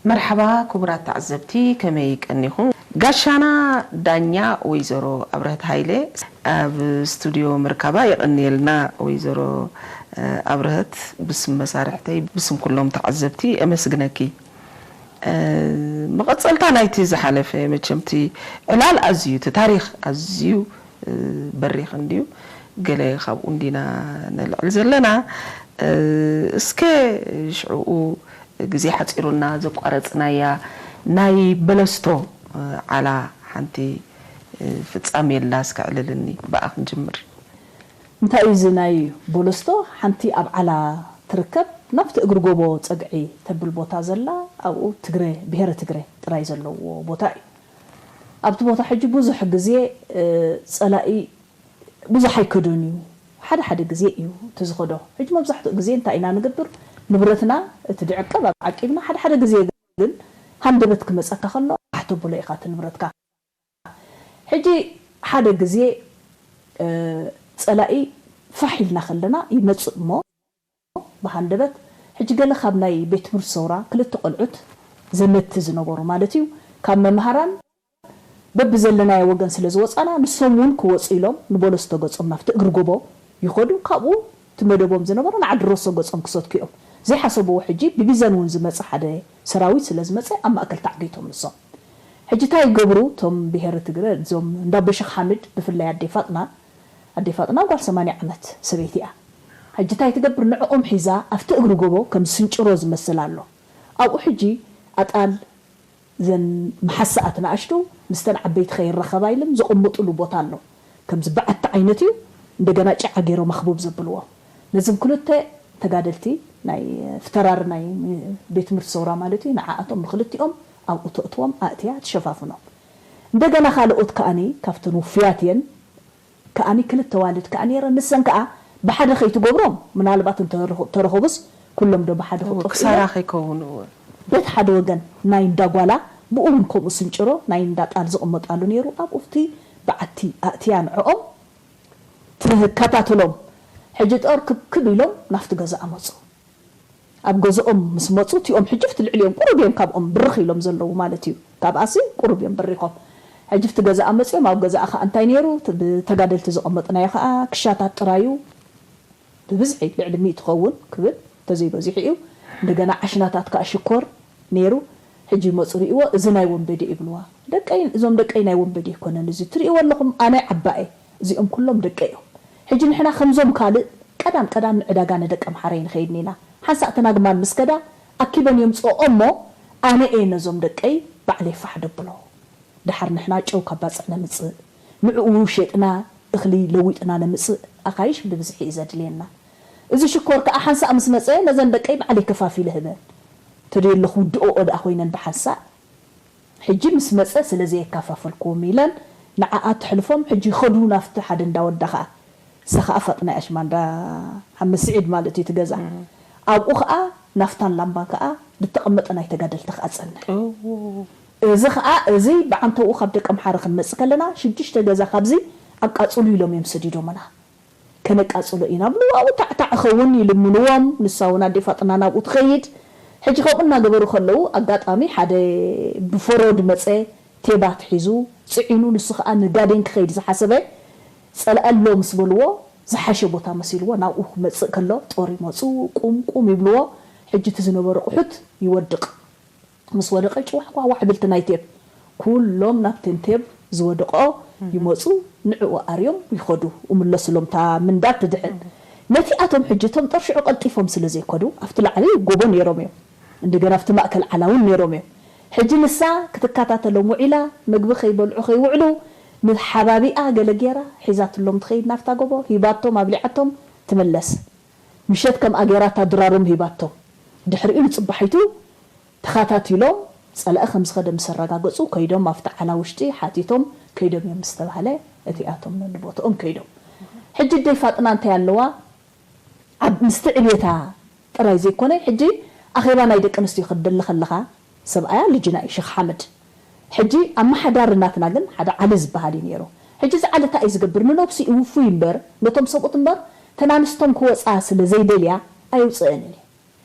መርሓባ ክቡራት ተዓዘብቲ፣ ከመይ ቀኒኹም? ጋሻና ዳኛ ወይዘሮ ኣብረህት ሃይለ ኣብ ስቱድዮ ምርካባ የቐንየልና። ወይዘሮ ኣብረህት፣ ብስም መሳርሕተይ ብስም ኩሎም ተዓዘብቲ የመስግነኪ። መቐጸልታ ናይቲ ዝሓለፈ፣ መቸምቲ ዕላል ኣዝዩ፣ እቲ ታሪኽ ኣዝዩ በሪኽ እንድዩ። ገለ ካብኡ እንዲና ነልዕል ዘለና። እስከ ሽዕኡ ግዜ ሓጺሩና ዘቋረጽናያ ናይ በለስቶ ዓላ ሓንቲ ፍጻሜ ኣላ፣ እስከ ዕልልኒ፣ ብኣ ክንጅምር። እንታይ እዩ እዚ ናይ ቦለስቶ? ሓንቲ ኣብ ዓላ ትርከብ ናብቲ እግሪ ጎቦ ጸግዒ ተብል ቦታ ዘላ፣ ኣብኡ ትግረ፣ ብሄረ ትግረ ጥራይ ዘለዎ ቦታ እዩ። ኣብቲ ቦታ ሕጂ ብዙሕ ግዜ ጸላኢ ብዙሕ ኣይከዶን እዩ። ሓደ ሓደ ግዜ እዩ እቲ ዝኸዶ። ሕጂ መብዛሕትኡ ግዜ እንታይ ኢና ንገብር? ንብረትና እቲ ድዕቀብ ኣብ ዓቂብና፣ ሓደ ሓደ ግዜ ግን ሃንደበት ክመጸካ ከሎ ኣሕተብሎ ኢኻ እቲ ንብረትካ። ሕጂ ሓደ ግዜ ጸላኢ ፋሕ ኢልና ከለና ይመጽእ እሞ ብሃንደበት፣ ሕጂ ገለ ካብ ናይ ቤት ትምህርቲ ሰውራ ክልተ ቆልዑት ዘመቲ ዝነበሩ ማለት እዩ፣ ካብ መምሃራን በብዘለናዮ ወገን ስለ ዝወጻና፣ ንሶም እውን ክወጹ ኢሎም ንቦለስቶ ገጾም ናብቲ እግሪ ጎቦ ይኸዱ። ካብኡ እቲ መደቦም ዝነበረ ንዓዲ ሮሶ ገጾም ክሰትኩ እዮም። ዘይሓሰብዎ ሕጂ ብቢዘን እውን ዝመጸ ሓደ ሰራዊት ስለ ዝመጸ ኣብ ማእከል ታዕጊቶም ንሶም። ሕጂ እንታይ ይገብሩ እቶም ብሄረ ትግረ፣ እዞም እንዳ በሽኽ ሓምድ፣ ብፍላይ ኣዴ ፋጥና፣ ኣዴ ፋጥና ጓል ሰማንያ ዓመት ሰበይቲ እያ። ሕጂ እንታይ ትገብር? ንዕኦም ሒዛ ኣብቲ እግሪ ጎቦ ከም ስንጭሮ ዝመስል ኣሎ። ኣብኡ ሕጂ ኣጣል ዘን መሓሳኣት ንኣሽቱ ምስተን ዓበይቲ ከይራኸባ ኢሎም ዘቐምጥሉ ቦታ ኣሎ። ከምዚ በዓቲ ዓይነት እዩ። እንደገና ጭዓ ገይሮም ኣኽቡብ ዘብልዎ። ነዞም ክልተ ተጋደልቲ ናይ ፍተራር ናይ ቤት ትምህርቲ ሰውራ ማለት እዩ። ንዓኣቶም ንክልቲኦም ኣብኡ ተእትዎም ኣእትያ ትሸፋፍኖም። እንደገና ካልኦት ከኣኒ ካብተን ውፉያት እየን። ከኣኒ ክልተ ዋልድ ከኣ ነይረን። ንሰን ከኣ ብሓደ ከይትገብሮም፣ ምናልባት እንተረኸ- ተረኸቡስ ኩሎም ዶ ብሓደ ክጠፍኡ ክሳራ እዮም? ከይከውኑ እውን። በቲ ሓደ ወገን ናይ እንዳ ጓላ ብኡ እውን ከምኡ ስንጭሮ ናይ እንዳ ጣል ዝቕመጣሉ ነይሩ። ኣብኡ ኣብቲ በዓቲ ኣእትያ ንዕኦም ትከታተሎም። ሕጂ ጦር ክብክብ ኢሎም ናብቲ ገዛኣ መፁ። ኣብ ገዝኦም ምስ መፁ እቲኦም ሕጂ ኣብቲ ልዕሊኦም ቁሩብ እዮም ካብኦም ብርኽ ኢሎም ዘለዉ ማለት እዩ። ካብኣሲ ቁሩብ እዮም በሪኾም። ሕጂ ኣብቲ ገዛኣ መፂኦም ኣብ ገዛኣ ከዓ እንታይ ነይሩ? እቲ ብተጋደልቲ ዝቐመጥናዮ ከዓ ክሻታት ጥራዩ ብብዝሒ ልዕሊ ሚእቲ ክኸውን ክብል እንተዘይበዚሑ እዩ። እንደገና ዓሽናታት ከዓ ሽኮር ነይሩ። ሕጂ ይመፁ ርእይዎ፣ እዚ ናይ ወንበዴ ይብልዋ። ደቀይ፣ እዞም ደቀይ ናይ ወንበዴ ኣይኮነን፣ እዚ ትርእይዎ ኣለኹም ኣነ ዓባየ፣ እዚኦም ኩሎም ደቀይ እዮም። ሕጂ ንሕና ከምዞም ካልእ ቀዳም ቀዳም ንዕዳጋ ንደቀምሓረ ንኸይድ ኒና፣ ሓንሳእ ተናግማል ምስ ከዳ ኣኪበን የምፅኦ እሞ ኣነ እየ ነዞም ደቀይ ባዕለይ ፋሕ ደብሎ። ደሓር ንሕና ጨው ካብ ባፅዕ ነምፅእ፣ ንዕኡ ሸጥና እኽሊ ለዊጥና ነምፅእ ኣኻይሽ ብብዝሒ እዩ ዘድልየና። እዚ ሽኮር ከዓ ሓንሳእ ምስ መፀ ነዘን ደቀይ ባዕለይ ከፋፊለ ህበን። ተደየለ ክውድኦኦ ደኣ ኮይነን ብሓንሳእ። ሕጂ ምስ መፀ ስለ ዘየካፋፈልክዎም ኢለን ንዓኣ ተሕልፎም ሕጂ ይኸዱ ናብቲ ሓደ እንዳወዳ ከዓ። እሳ ከዓ ፋጥና ያሽማ እንዳ ሓመድ ስዒድ ማለት እዩ እቲ ገዛ። ኣብኡ ከዓ ናፍታን ላምባን ከዓ ዝተቐመጠ ናይ ተጋደልቲ ከዓ ፀንሕ። እዚ ከዓ እዚ ብዓንተውኡ ካብ ደቀምሓረ ክንመፅእ ከለና ሽዱሽተ ገዛ ካብዚ ኣቃፅሉ ኢሎም እዮም ሰዲዶምና። ከነቃፅሎ ኢና ብሉ ኣብኡ ታዕታዕ ኸውን ይልምንዎም። ንሳ እውን ኣዴ ፋጥና ናብኡ ትኸይድ። ሕጂ ከምኡ እናገበሩ ከለዉ ኣጋጣሚ ሓደ ብፈሮድ መፀ ቴባ ትሒዙ ፅዒኑ ንሱ ከዓ ንጋዴን ክኸይድ ዝሓሰበ ፀልአ ኣሎ ምስ በልዎ ዝሓሸ ቦታ መሲልዎ ናብኡ ክመፅእ ከሎ ጦር ይመፁ ቁም ቁም ይብልዎ። ሕጂ እቲ ዝነበረ ኣቑሑት ይወድቕ። ምስ ወደቐ ጭዋሕኳሕኳሕ ብልቲ ናይ ቴብ ኩሎም ናብ ቴንቴብ ዝወደቐኦ ይመፁ ንዕኡ ኣርዮም ይኸዱ እምለስሎም እታ ምንዳድ ትድሕን። ነቲኣቶም ሕጂ እቶም ጠርሽዑ ቀልጢፎም ስለ ዘይከዱ ኣብቲ ላዕሊ ጎቦ ነይሮም እዮም። እንደገና ኣብቲ ማእከል ዓላ እውን ነይሮም እዮም። ሕጂ ንሳ ክትከታተሎም ውዒላ ምግቢ ከይበልዑ ከይውዕሉ ንሓባቢኣ ገለ ገይራ ሒዛትሎም ትኸይድ ናብታ ጎቦ ሂባቶም ኣብሊዓቶም ትምለስ። ምሸት ከምኣ ገይራ እታ ድራሮም ሂባቶም። ድሕሪኡ ንፅባሒቱ ተኻታቲሎም ፀላኢ ከምዝኸደ ምስ ኣረጋገፁ ከይዶም ኣብቲ ዓላ ውሽጢ ሓቲቶም ከይዶም እዮም ምስተባህለ እቲኣቶም ነንቦትኦም ከይዶም። ሕጂ ኣደይ ፋጥና እንታይ ኣለዋ ኣብ ምስቲ ዕብየታ ጥራይ ዘይኮነ ሕጂ ኣኼባ ናይ ደቂ ኣንስትዮ ክትደሊ ከለኻ ሰብኣያ ልጅና እዩ ሸኽ ሓመድ። ሕጂ ኣመሓዳሪ ናትና ግን ሓደ ዓሊ ዝበሃል እዩ ነይሩ። ሕጂ እዚ ዓሊ እንታይ እዩ ዝገብር ንነብሱ እዩ ውፉይ እምበር ነቶም ሰብኡት እምበር ተናንስቶም ክወፃ ስለ ዘይደልያ ኣየውፅእን እዩ።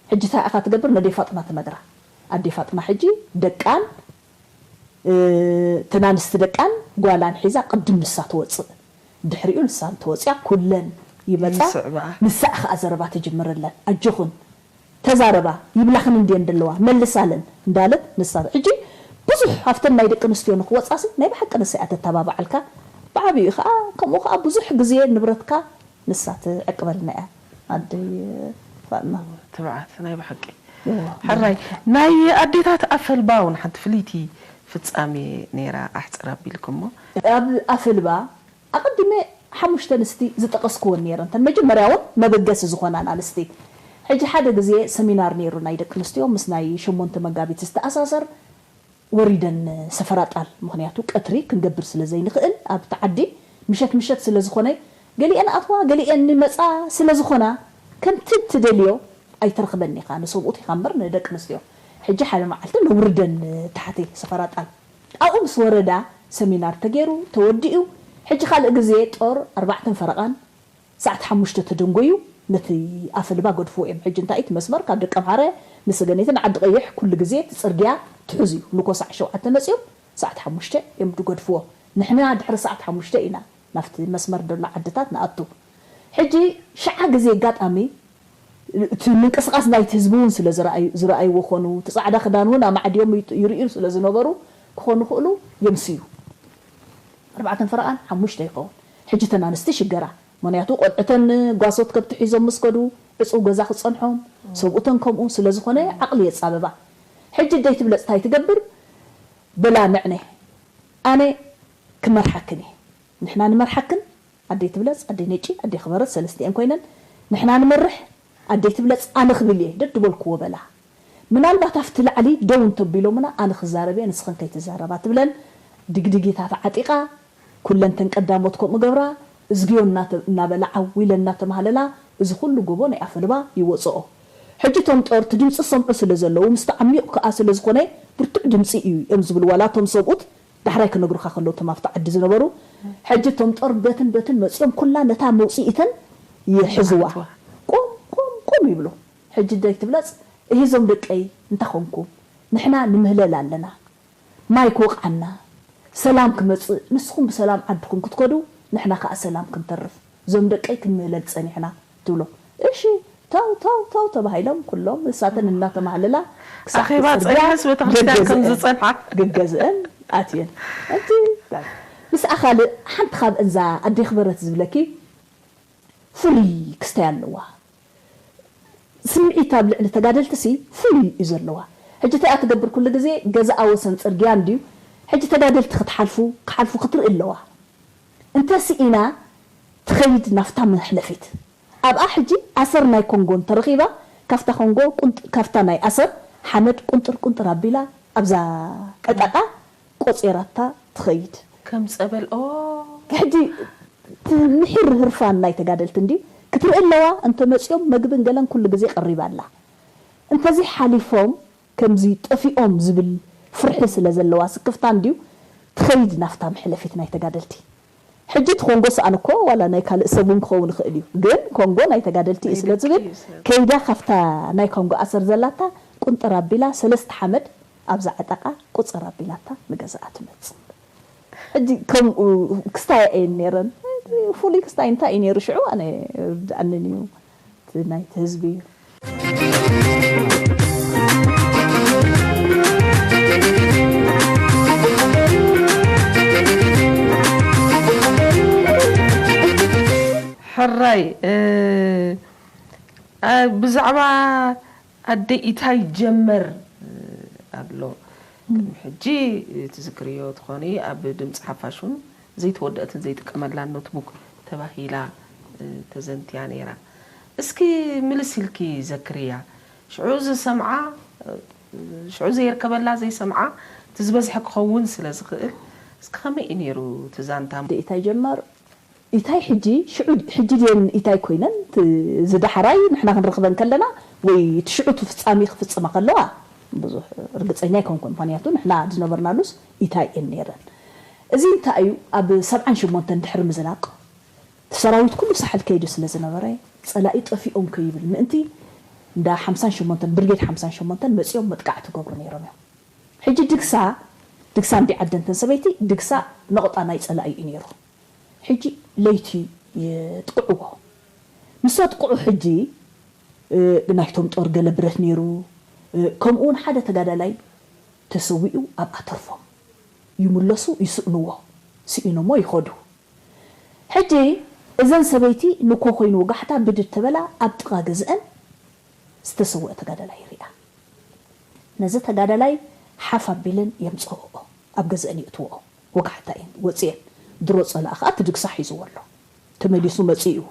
ሕጂ እንታይ ኢኻ ትገብር ነደይ ፋጥና ትነግራ። ኣዴ ፋጥማ ሕጂ ደቃን፣ እ፣ ተናንስቲ ደቃን ጓላን ሒዛ ቅድም ንሳ ትወጽእ። ድሕሪኡ ንሳ እንተወጽያ ኩለን ይመጻ። ይስዕባ። ንሳ ከኣ ዘረባ ትጅምረለን። ኣጆኹን፣ ተዛረባ፣ ይብላኽን እንድየን ደለዋ፣ መልሳለን እንዳለት ንሳ። ሕጂ ብዙሕ ኣብተን ናይ ደቂ ኣንስትዮ ንኽወጻሲ ናይ ብሓቂ ንሳ እያ ተተባብዓልካ። ብዓቢኡ ከኣ፣ ከምኡ ከኣ ብዙሕ ግዜ ንብረትካ ንሳ ትዕቅበልና እያ። ኣደይ ፋጥማ። ትብዓት ናይ ብሓቂ። እዋ። ሕራይ፣ ናይ ኣዴታት ኣፈልባ እውን ሓንቲ ፍልይቲ ፍጻሜ ነይራ፣ ኣሕጽር ኣቢልኩሞ። ኣብ ኣፈልባ ኣቐዲመ ሓሙሽተ ኣንስቲ ዝጠቐስክወን ነይረን። እተን መጀመርያ እውን መበገሲ ዝኾናን ኣንስቲ። ሕጂ ሓደ ግዜ ሰሚናር ነይሩ ናይ ደቂ ኣንስትዮ ምስ ናይ ሸሞንተ መጋቢት ዝተኣሳሰር፣ ወሪደን ሰፈራ ጣል። ምኽንያቱ ቀትሪ ክንገብር ስለ ዘይንኽእል ኣብቲ ዓዲ ምሸት ምሸት ስለ ዝኾነ፣ ገሊኤን ኣትዋ ገሊኤን ይመጻ ስለ ዝኾና፣ ከምቲ ትደልዮ ኣይትረኽበን ኢኻ፣ ንሰብኡት ኢኻ እምበር ንደቂ ኣንስትዮ። ሕጂ ሓደ መዓልቲ ነውርደን ታሕቲ ሰፈራ ጣል። ኣብኡ ምስ ወረዳ ሰሚናር ተገይሩ ተወዲኡ። ሕጂ ካልእ ግዜ ጦር ኣርባዕተን ፈረቓን ሰዓት ሓሙሽተ ተደንጎዩ ነቲ ኣፈልባ ገድፍዎ እዮም። ሕጂ እንታይ እቲ መስመር ካብ ደቀምሓረ ንሰገነይትን ዓዲ ቀይሕ ኩሉ ግዜ እቲ ጽርግያ ትሑዝ እዩ። ንኮ ሰዓት ሸውዓተ መጺኦም ሰዓት ሓሙሽተ እዮም ዝገድፍዎ። ንሕና ድሕሪ ሰዓት ሓሙሽተ ኢና ናብቲ መስመር ዘሎ ዓድታት ንኣቱ። ሕጂ ሽዓ ግዜ ኣጋጣሚ እቲ ምንቅስቓስ ናይቲ ህዝቢ እውን ስለ ዝረኣዩ-፣ ዝረኣይዎ ኾኑ፣ እቲ ጻዕዳ ክዳን እውን ኣማዕድዮም ይት-፣ ይርእዩ ስለ ዝነበሩ ክኾኑ ክእሉ የምስዩ። ኣርባዕተን ፈረቓን ሓሙሽተ ይኸውን። ሕጂ እተን ኣንስቲ ሽገራ። ምኽንያቱ ቆልዕተን ጓሶት ከብቲ ሒዞም ምስ ከዱ ዕጹው ገዛ ክጸንሖም፣ ሰብኡተን ከምኡ ስለ ዝኾነ ዓቕሊ የጻብባ። ሕጂ ኣደይ ትብለጽ እንታይ ትገብር? በላ ንዕነ፣ ኣነ ክመርሓክን እየ። ንሕና ንመርሓክን፣ ኣደይ ትብለጽ፣ ኣደይ ነጪ፣ ኣደይ ክበረት ሰለስቲኤን ኮይነን፣ ንሕና ንመርሕ፣ ኣደይ ትብለጽ፣ ኣነ ክብል እየ፣ ደድበልክዎ በላ። ምናልባት ኣብቲ ላዕሊ ደው እንተቢሎምና ኣነ ክዛረብ እየ፣ ንስኽን ከይትዛረባ ትብለን። ድግድጊታት ዓጢቓ፣ ኩለን ተን ቀዳሞት ከምኡ ገብራ፣ እዝግዮ እናተ-፣ እናበላ ዓው ኢለን እናተማህለላ፣ እዚ ኩሉ ጎቦ ናይ ኣፈልባ ይወጽኦ። ሕጂ እቶም ጦር እቲ ድምጺ ዝሰምዑ ስለ ዘለዉ፣ ምስቲ ዓሚቕ ከኣ ስለ ዝኾነ፣ ብርቱዕ ድምጺ እዩ እዮም ዝብሉ፣ ዋላ እቶም ሰብኡት ዳሕራይ ክነግሩኻ ከለዉ እቶም ኣብቲ ዓዲ ዝነበሩ፣ ሕጂ እቶም ጦር በትን በትን መጺኦም ኩላ ነታ መውጽኢተን ይሕዝዋ። ይሓትዋ። ቁም፣ ቁም፣ ቁም ይብሉ። ሕጂ ኣደይ ትብለጽ፣ እሂ እዞም ደቀይ እንታይ ኾንኩም? ንሕና ንምህለል ኣለና። ማይ ክወቕዓና፣ ሰላም ክመጽእ፣ ንስኹም ብሰላም ዓድኹም ክትከዱ፣ ንሕና ከኣ ሰላም ክንተርፍ። እዞም ደቀይ ክንምህለል ጸኒሕና ትብሎ። እሺ፣ ተው፣ ተው፣ ተው ተባሂሎም ኩሎም ንሳተን እናተማህለላ ክሳዕ ኣኼባ እቲ ጽርግያ ጸኒሐስ ቤተክርስትያን ከም ገገዝአን፣ ዝጸንሓ። ገገዝአን ኣትየን። እቲ ምስኣ ካልእ ሓንቲ ካብ እንዛ ኣደይ ክበረት ዝብለኪ ፍሉይ ክስታይ ኣለዋ። ስምዒት ኣብ ልዕሊ ተጋደልቲ ሲ ፍሉይ እዩ ዘለዋ። ሕጂ እንታይ እያ ትገብር? ኩሉ ግዜ ገዛኣ ወሰን ጽርግያ እንድዩ። ሕጂ ተጋደልቲ ክትሓልፉ፣ ክሓልፉ ክትርኢ ኣለዋ። እንተ ስኢና ትኸይድ ናፍታ መሕለፊት። ኣብኣ ሕጂ ኣሰር ናይ ኮንጎ እንተረኺባ፣ ካፍታ ኮንጎ ቁንጥ-፣ ካፍታ ናይ ኣሰር ሓመድ ቁንጥር ቁንጥር ኣቢላ ኣብዛ ዕጠቓ ቆጼራታ ትኸይድ። ከም ጸበል፣ ኦ። ሕጂ እቲ ምሒር ህርፋን ናይ ተጋደልቲ እንድዩ ክትርኢ ኣለዋ። እንተመጺኦም መግብን ገለን ኩሉ ግዜ ቀሪባ ኣላ። እንተዘይ ሓሊፎም ከምዚ ጠፊኦም ዝብል ፍርሒ ስለ ዘለዋ ስክፍታ እንድዩ ትኸይድ ናፍታ መሕለፊት ናይ ተጋደልቲ። ሕጂ እቲ ኮንጎ ሰኣን እኮ ዋላ ናይ ካልእ ሰብ እውን ክኸውን ይኽእል እዩ። ግን ኮንጎ ናይ ተጋደልቲ እዩ ናይ ስለ ደቂ ዝብል እዩ ስለ ከይዳ ካብታ ናይ ኮንጎ ኣሰር ዘላታ ቁንጥር ኣቢላ ሰለስተ ሓመድ ኣብዛ ዕጠቓ ቁጽር ኣቢላታ ንገዛኣ ትመጽእ። ሕጂ ከምኡ ክስታይ እየን ነይረን። ፍሉይ ክስታይ እንታይ እዩ ነይሩ ሽዑ? ኣነ ርድኣንን እዩ። እቲ ናይቲ ህዝቢ እዩ። ሕራይ፣ እ፣ እ፣ ብዛዕባ ኣደይ ኢታይ ጀመር ኣሎ። ቅድሚ ሕጂ ትዝክርዮ ትኾኒ፣ ኣብ ድምፂ ሓፋሽ እውን ዘይተወደአትን ዘይጥቀመላን ኖትቡክ ተባሂላ፣ እ፣ ተዘንትያ ነይራ። እስኪ ምልስ ኢልኪ ዘክርያ። ሽዑ ዝሰምዓ፣ እ፣ ሽዑ ዘየርከበላ ዘይሰምዓ እቲ ዝበዝሐ ክኸውን ስለ ዝኽእል፣ እስኪ ከመይ እዩ ነይሩ እቲ ዛንታ? ኣደይ ኢታይ ጀመር ኢታይ ሕጂ፣ ሽዑ፣ ሕጂ ድየን ኢታይ ኮይነን? እቲ ዝዳሕራይ ንሕና ክንረኽበን ከለና ወይ እቲ ሽዑ እቲ ፍጻሜ ክፍጽማ ከለዋ ብዙሕ ርግጸኛ ኣይኮንኩን። ምኽንያቱ ንሕና ዝነበርናሉስ ኢታይ እየን ነይረን። እዚ እንታይ እዩ? ኣብ ሰብዓን ሸሞንተን ድሕሪ ምዝላቕ እቲ ሰራዊት ኩሉ ሳሕል ከይዱ ስለ ዝነበረ፣ ጸላኢ ጠፊኦም ከይብል ምእንቲ እንዳ ሓምሳን ሸሞንተን ብርጌድ ሓምሳን ሸሞንተን መጺኦም መጥቃዕቲ ገብሩ ነይሮም እዮም። ሕጂ ድግሳ ድግሳ እንዲ ዓደንተን ሰበይቲ ድግሳ ነቕጣ ናይ ጸላኢ እዩ ነይሩ። ሕጂ ለይቲ የጥቅዕዎ። ምስ ኣጥቅዑ ሕጂ ናይቶም ጦር ገለ ብረት ነይሩ። ከምኡ እውን ሓደ ተጋዳላይ ተሰዊኡ ኣብኣ ተርፎም። ይምለሱ ይስእንዎ። ስኢኖሞ ይኸዱ። ሕጂ እዘን ሰበይቲ ንኮ ኮይኑ ወጋሕታ ብድድ ተበላ ኣብ ጥቓ ገዝአን ዝተሰወአ ተጋዳላይ ይሪኣ። ነዚ ተጋዳላይ ሓፍ ኣቢለን የምፅኦኦ ኣብ ገዝአን ይእትወኦ። ወጋሕታ እየን ወፅየን። ድሮ ፀላእ ከዓ እቲ ድግሳ ሒዝዎ ኣሎ። ተመሊሱ መፅኡ እዩ።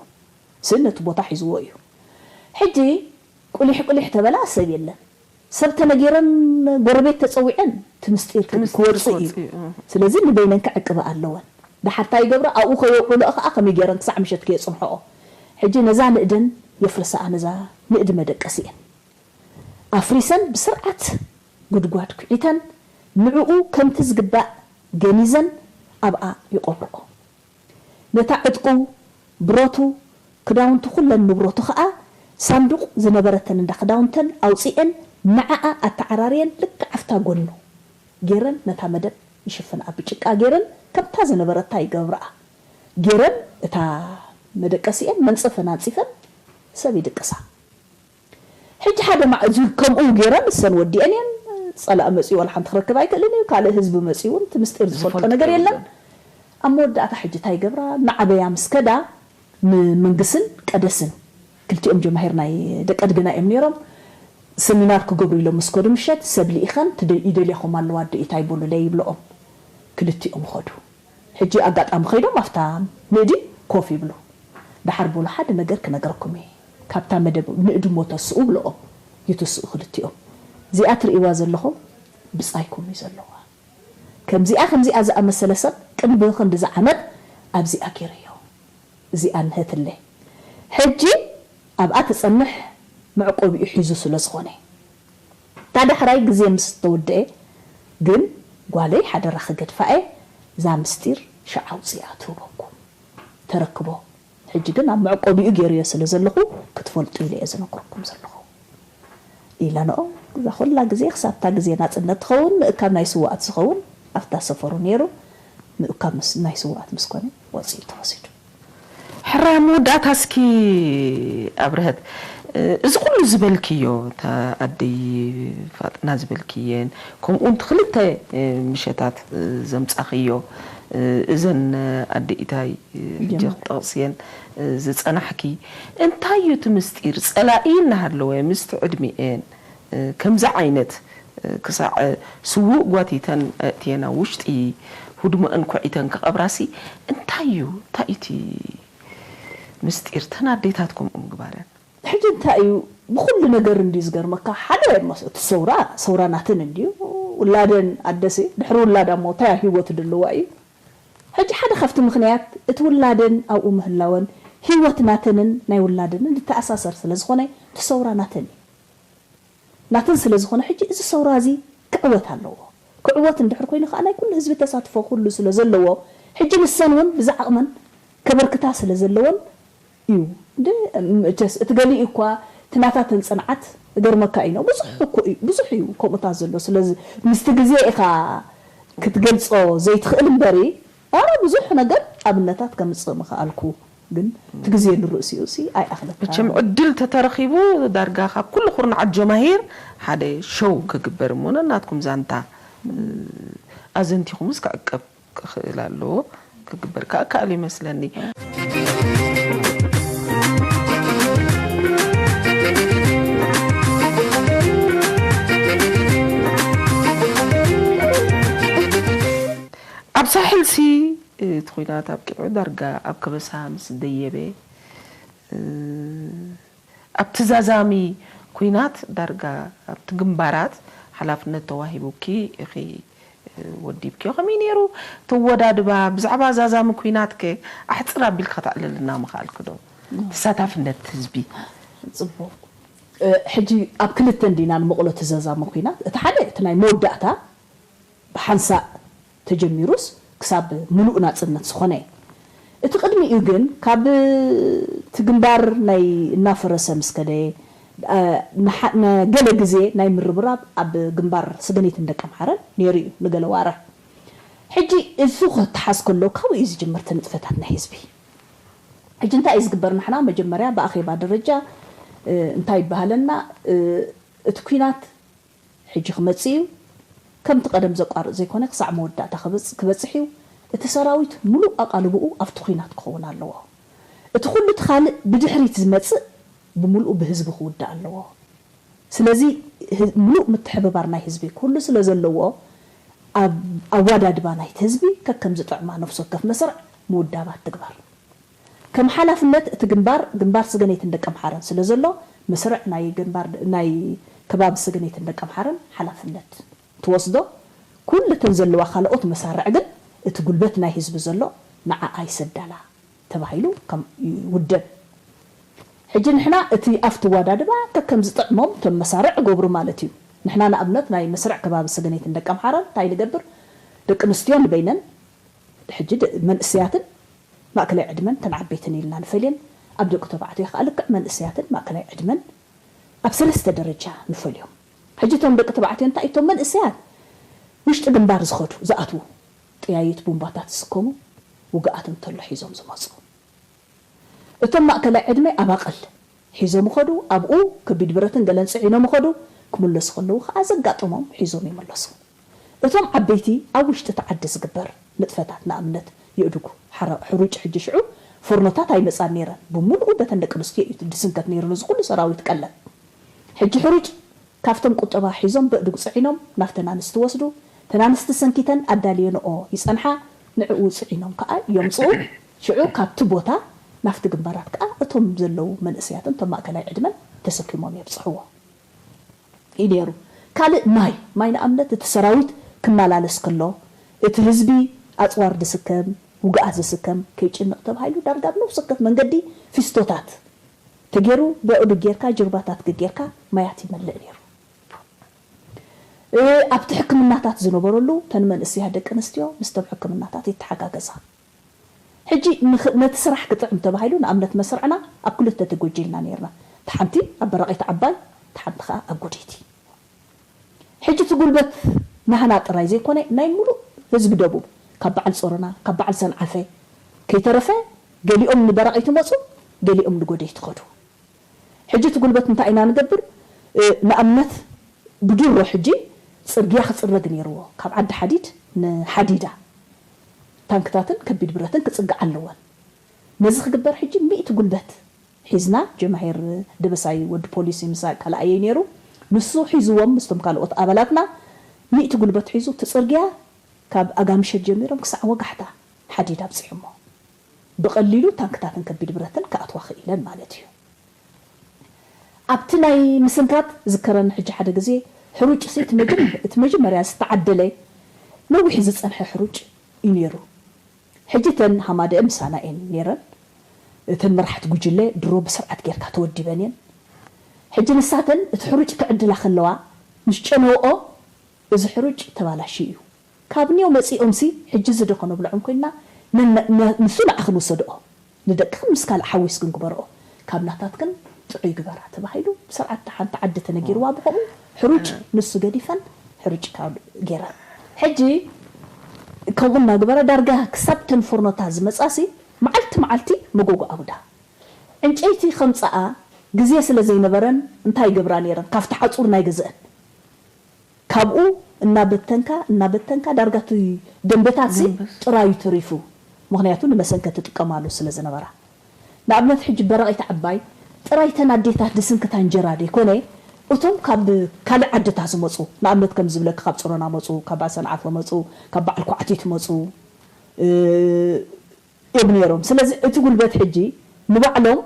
ስእን ነቲ ቦታ ሒዝዎ እዩ። ሕጂ ቁሊሕ ቁሊሕ ተበላ ሰብ የለን። ሰብ ተነጊረን ጎረቤት ተፀዊዐን እቲ ምስጢር ክወፅእ እዩ። ስለዚ ንበይነን ክዕቅባ ኣለወን። ዳሓር እንታይ ይገብራ ኣብኡ ከየውዕልኦ ከዓ ከመይ ገይረን ክሳዕ ምሸት ከየፅንሕኦ። ሕጂ ነዛ ንእደን የፍርሳኣ ነዛ ንእድ መደቀሲኤን ኣፍሪሰን ብስርዓት ጉድጓድ ኩዒተን ንዕኡ ከምቲ ዝግባእ ገኒዘን ኣብኣ ይቐብርኦ። ነታ ዕጥቁ፣ ብረቱ፣ ክዳውንቱ ኩለን ንብረቱ ኸኣ ሳንዱቕ ዝነበረተን እንዳ ክዳውንተን ኣውጺኤን ንዓኣ ኣተዓራርየን ልክዕ ኣብታ ጎኑ ጌረን ነታ መደብ ይሽፍንኣ ብጭቃ ጌረን ከምታ ዝነበረታ ይገብርኣ ጌረን እታ መደቀሲኤን መንጸፈን ኣንጺፈን ሰብ ይድቅሳ። ሕጂ ሓደ ማዕ እዚ ከምኡ ገይረን እሰን ወዲአን እየን። ጸላእ መጺኡ ዋላ ሓንቲ ክረክብ ኣይክእልን እዩ። ካልእ ህዝቢ መጺኡ እውን እቲ ምስጢር ዝፈልጦ ነገር የለን። ኣብ መወዳእታ ሕጂ እንታይ ይገብራ? እናዓበያ ምስ ከዳ ንመንግስን ቀደስን ክልቲኦም ጀማሂር ናይ ደቀድግና እዮም ነይሮም። ሰሚናር ክገብሩ ኢሎም ምስ ከዱ ምሸት ሰብ ልኢኸን ትደ- ይደልያኹም ኣለዋ ኣደ ኢታይ በሉለይ ይብለኦም። ክልቲኦም ኸዱ። ሕጂ ኣጋጣሚ ኸይዶም ኣብታ ንእዲ ኮፍ ይብሉ። ደሓር በሉ ሓደ ነገር ክነግረኩም እየ። ካብታ መደብ ንእዲ እሞ ተስኡ ብለኦም። ይትስኡ ክልቲኦም። እዚኣ ትርእይዋ ዘለኹም ብጻይኩም እዩ ዘለዋ። ከምዚኣ ከምዚኣ ዝኣመሰለ ሰብ ቅድሚ ክንድዚ ዓመት ኣብዚኣ ገይረዮ። እዚኣ ንህትለ። ሕጂ ኣብኣ ትጸንሕ መዕቆቢኡ ሒዙ ስለ ዝኾነ። እታ ዳሕራይ ግዜ ምስ ተወደኤ ግን ጓለይ ሓደራ ክገድፋ እየ፣ እዛ ምስጢር ሽዓ ኣውፅኣ ትህበኩም። ተረክቦ። ሕጂ ግን ኣብ መዕቆቢኡ ገይረዮ ስለ ዘለኹ ክትፈልጡ ኢለ እየ ዝነግረኩም ዘለኹ። ኢለንኦ እዛ ኩላ ግዜ ክሳብ እታ ግዜ ናፅነት ትኸውን ምእካብ ናይ ስውኣት ዝኸውን ኣብታ ሰፈሩ ነይሩ። ምእካብ ምስ- ናይ ስውኣት ምስ ኮነ ወፂኡ ተወሲዱ። ሕራይ ኣብ መወዳእታ እስኪ ኣብርሀት እዚ ኩሉ ዝበልክዮ እታ ኣደይ ፋጥና ዝበልክየን ከምኡ እውን ክልተ ምሸታት ዘምፃኽዮ እዘን ኣደ ኢታይ ሕጂ ክጠቕስየን ዝፀናሕኪ እንታይ እዩ እቲ ምስጢር ፀላኢ እናሃለወ ምስቲ ዕድሚኤን ከምዚ ዓይነት ክሳዕ ስዉእ ጓቲተን ኣእትየን ኣብ ውሽጢ ህድሞአን ኮዒተን ክቐብራሲ እንታይ እዩ እንታይ እዩ እቲ ምስጢር እተን ኣዴታት ከምኡ ምግባረን። ሕጂ እንታይ እዩ ብኹሉ ነገር እንድዩ ዝገርመካ ሓደ እሞ እቲ ሰውራ ሰውራ ናተን እንድዩ ውላደን ኣደሲ ድሕሪ ውላዳ እሞ እንታይ ህይወት ድለዋ እዩ ሕጂ ሓደ ካብቲ ምኽንያት እቲ ውላደን ኣብኡ ምህላወን ህይወት ናተንን ናይ ውላደንን ዝተኣሳሰር ስለ ዝኾነ እቲ ሰውራ ናተን እዩ ናተን ስለ ዝኾነ ሕጂ እዚ ሰውራ እዚ ክዕወት ኣለዎ። ክዕወት እንድሕር ኮይኑ ከዓ ናይ ኩሉ ህዝቢ ተሳትፎ ኩሉ ስለ ዘለዎ ሕጂ ንሰን እውን ብዚ ዓቕመን ከበርክታ ስለ ዘለወን እዩ። እንደ መቸስ እቲ ገሊኡ እኳ እቲ ናታተን ፅንዓት እገርመካ እዩ ነው ብዙሕ እኮ እዩ ብዙሕ እዩ ከምኡታት ዘሎ ስለዚ ምስቲ ግዜ ኢኻ ክትገልፆ ዘይትኽእል እምበሪ ኣረ ብዙሕ ነገር ኣብነታት ከምፅእ ምኽኣልኩ ግን እቲ ግዜ ንርእሲኡ ሲ ኣይኣኽለካ። መቸም ዕድል ተተረኺቡ ዳርጋ ካብ ኩሉ ኩርናዓት ጀማሂር ሓደ ሸው ክግበር እሞ ነናትኩም ዛንታ ኣዘንቲኹምስ ክዕቀብ ክኽእል ኣለዎ ክግበር ከዓ ከኣል ይመስለኒ። ኣብ ሳሕል ሲ እቲ ኹናት ኣብቂዑ ዳርጋ ኣብ ከበሳ ምስ ደየበ ኣብቲ ዛዛሚ ኲናት ዳርጋ ኣብቲ ግንባራት ሓላፍነት ተዋሂቡኪ ኢኺ ወዲብክዮ ከመይ ነይሩ ተወዳድባ ብዛዕባ ዛዛሚ ኲናት ከ ኣሕፅር ኣቢልኪ ከተዕልልና ምኽኣልኪ ዶ ተሳታፍነት ህዝቢ ፅቡቅ ሕጂ ኣብ ክልተ እንዲና ንመቕሎ እቲ ዛዛሚ ኲናት እቲ ሓደ እቲ ናይ መወዳእታ ብሓንሳእ ተጀሚሩስ ክሳብ ምሉእ ናጽነት ዝኾነ እቲ ቅድሚኡ ግን ካብ እቲ ግንባር ናይ እናፈረሰ ምስ ከደ ንገለ ግዜ ናይ ምርብራብ ኣብ ግንባር ስገነይትን ደቀምሓረን ነይሩ እዩ ንገለ ዋርሕ። ሕጂ እሱ ክተሓዝ ከሎ ካብኡ እዩ ዝጅምር እቲ ንጥፈታት ናይ ህዝቢ። ሕጂ እንታይ እዩ ዝግበር? ንሕና መጀመርያ ብኣኼባ ደረጃ እንታይ ይበሃለና? እቲ ኲናት ሕጂ ክመጽእ እዩ። ከምቲ ቀደም ዘቋርጽ ዘይኮነ ክሳዕ መወዳእታ ክበጽ- ክበጽሕ እዩ። እቲ ሰራዊት ምሉእ ኣቓልቦኡ ኣብቲ ኲናት ክኸውን ኣለዎ። እቲ ኩሉ እቲ ካልእ ብድሕሪት ዝመጽእ ብምልኡ ብህዝቢ ክውዳእ ኣለዎ። ስለዚ ህ- ምሉእ ምትሕብባር ናይ ህዝቢ ኩሉ ስለ ዘለዎ ኣብ ኣዋዳድባ ናይቲ ህዝቢ ከከም ዝጥዕማ ነፍሲ ወከፍ መስርዕ ምውዳባት ትግበር። ከም ሓላፍነት እቲ ግንባር ግንባር ስገነይትን ደቀምሓረን ስለ ዘሎ መስርዕ ናይ ግንባር ናይ ከባቢ ስገነይትን ደቀምሓረን ሓላፍነት ትወስዶ። ኩሉ እተን ዘለዋ ካልኦት መሳርዕ ግን እቲ ጉልበት ናይ ህዝቢ ዘሎ ንዓኣ ይሰዳላ ተባሂሉ ከም ይውደብ። ሕጂ ንሕና እቲ ኣብቲ ዋዳድባ ከከም ዝጥዕሞም እቶም መሳርዕ እገብሩ ማለት እዩ። ንሕና ንኣብነት ናይ መስርዕ ከባቢ ሰገነይትን ደቀምሓረን እንታይ ንገብር? ደቂ ኣንስትዮ ንበይነን ሕጂ ደ- መንእሰያትን ማእከላይ ዕድመን ተን ዓበይትን ኢልና ንፈልየን። ኣብ ደቂ ተባዕትዮ ከዓ ልክዕ መንእሰያትን ማእከላይ ዕድመን ኣብ ሰለስተ ደረጃ ንፈልዮም። ሕጂ እቶም ደቂ ተባዕትዮ እንታይ እቶም መንእሰያት ውሽጢ ግንባር ዝኸዱ ዝኣትዉ ጥያይት ቡምባታት ዝስከሙ ውግኣት እንተሎ ሒዞም ዝመፁ እቶም ማእከላይ ዕድመ ኣባቕል ሒዞም ኸዱ ኣብኡ ከቢድ ብረትን ገለን ፅዒኖም ኸዱ ክምለሱ ከለዉ ከዓ ዘጋጠሞም ሒዞም ይመለሱ። እቶም ዓበይቲ ኣብ ውሽጢ እቲ ዓዲ ዝግበር ንጥፈታት ንኣብነት የእዱጉ ሓረ- ሕሩጭ ሕጂ ሽዑ ፎርኖታት ኣይመፃን ነይረን ብምሉኡ በተን ደቂ ኣንስትዮ እዩ ድስንከት ነይሩ ነዚ ኩሉ ሰራዊት ቀለብ። ሕጂ ሕሩጭ ካብቶም ቁጠባ ሒዞም በእዱግ ፅዒኖም ናብተን ኣንስቲ ወስዱ። ተን ኣንስቲ ሰንኪተን ኣዳልየንኦ ይፀንሓ። ንዕኡ ፅዒኖም ከዓ የምፅኡ። ሽዑ ካብቲ ቦታ ናብቲ ግንባራት ከዓ እቶም ዘለዉ መንእሰያትን እቶም ማእከላይ ዕድመን ተሰኪሞም የብፅሕዎ እዩ ነይሩ። ካልእ ማይ ማይ ንኣብነት እቲ ሰራዊት ክመላለስ ከሎ እቲ ህዝቢ ኣፅዋር ዝስከም ውግኣት ዝስከም ከይጭነቕ ተባሂሉ ዳርጋ ብነብሲ ወከፍ መንገዲ ፊስቶታት ተገይሩ በእዱ ጌርካ ጅርባታት ጌርካ ማያት ይመልእ ነይሩ። ኣብቲ ሕክምናታት ዝነበረሉ ተን መንእሰያ ደቂ ኣንስትዮ ምስተም ሕክምናታት ይተሓጋገዛ። ሕጂ ነቲ ስራሕ ክጥዕም ተባሂሉ ንኣብነት መስርዕና ኣብ ክልተ ተጎጂልና ነርና። እቲ ሓንቲ ኣብ በረቒት ዓባይ እቲ ሓንቲ ከዓ ኣብ ጎደይቲ። ሕጂ እቲ ጉልበት ናህና ጥራይ ዘይኮነ ናይ ሙሉእ ህዝቢ ደቡብ ካብ በዓል ጾሮና ካብ በዓል ሰንዓፈ ከይተረፈ ገሊኦም ንበረቒት ይመፁ ገሊኦም ንጎደይቲ ከዱ። ሕጂ እቲ ጉልበት እንታይ ኢና ንገብር? ንኣብነት ብድሮ ሕጂ ፅርግያ ክፅረግ ነይርዎ ካብ ዓዲ ሓዲድ ንሓዲዳ ታንክታትን ከቢድ ብረትን ክፅግዓ ኣለወን። ነዚ ክግበር ሕጂ ሚእቲ ጉልበት ሒዝና ጀማሂር ደበሳይ ወዲ ፖሊስ ምሳ ካልኣየይ ነይሩ። ንሱ ሒዝዎም ምስቶም ካልኦት ኣባላትና ሚእቲ ጉልበት ሒዙ እቲ ፅርግያ ካብ ኣጋምሸት ጀሚሮም ክሳዕ ወጋሕታ ሓዲድ ኣብፂሑሞ። ብቐሊሉ ታንክታትን ከቢድ ብረትን ክኣትዋ ክኢለን ማለት እዩ። ኣብቲ ናይ ምስንካት ዝከረኒ ሕጂ ሓደ ግዜ ሕሩጭ ሲ እቲ መጀመርያ ዝተዓደለ ነዊሕ ዝፀንሐ ሕሩጭ እዩ ነይሩ። ሕጂ እተን ሃማደአ ምሳና እየን ነይረን። እተን መራሕቲ ጉጅለ ድሮ ብስርዓት ጌርካ ተወዲበን እየን። ሕጂ ንሳተን እቲ ሕሩጭ ክዕድላ ከለዋ ምስ ጨነውኦ እዚ ሕሩጭ ተባላሽዩ እዩ። ካብ ኒዮ መጺኦምሲ ሕጂ እዚ ዶ ከነብልዖም ኮይንና ንሱ ንዓ ክንውሰድኦ ንደቅኽን ምስ ካልእ ሓዊስክን ግበርኦ ካብ ናታትክን ጥዑይ ግበራ ተባሂሉ ብስርዓት ሓንቲ ዓዲ ተነጊርዋ ብኸምኡ ሕሩጭ ንሱ ገዲፈን ሕሩጭ ካብ ገይረን ሕጂ ከምኡ እናግበራ ዳርጋ ክሳብ ተን ፎርኖታት ዝመጻሲ መዓልቲ መዓልቲ መጎጎ ኣውዳ ዕንጨይቲ ከምጻኣ ግዜ ስለ ዘይነበረን እንታይ ይገብራ ነይረን ካብቲ ሓጹር ናይ ገዝአን ካብኡ እናበተንካ እናበተንካ ዳርጋ እቲ ደንበታትሲ ጥራዩ ተሪፉ። ምኽንያቱ ንመሰንከቲ ትጥቀማሉ ስለ ዝነበራ። ንኣብነት ሕጂ በረቒት ዓባይ ጥራይ ተን ኣዴታት ዝስንክታ እንጀራ ደይኮነ እቶም ካብ ካልእ ዓድታት ዝመጹ ንኣብነት ከም ዝብለኪ ካብ ጾሮና መጹ፣ ካብ ኣሰንዓፈ መጹ፣ ካብ በዓል ኳዕቲት መጹ እዮም ነይሮም። ስለዚ እቲ ጉልበት ሕጂ ንባዕሎም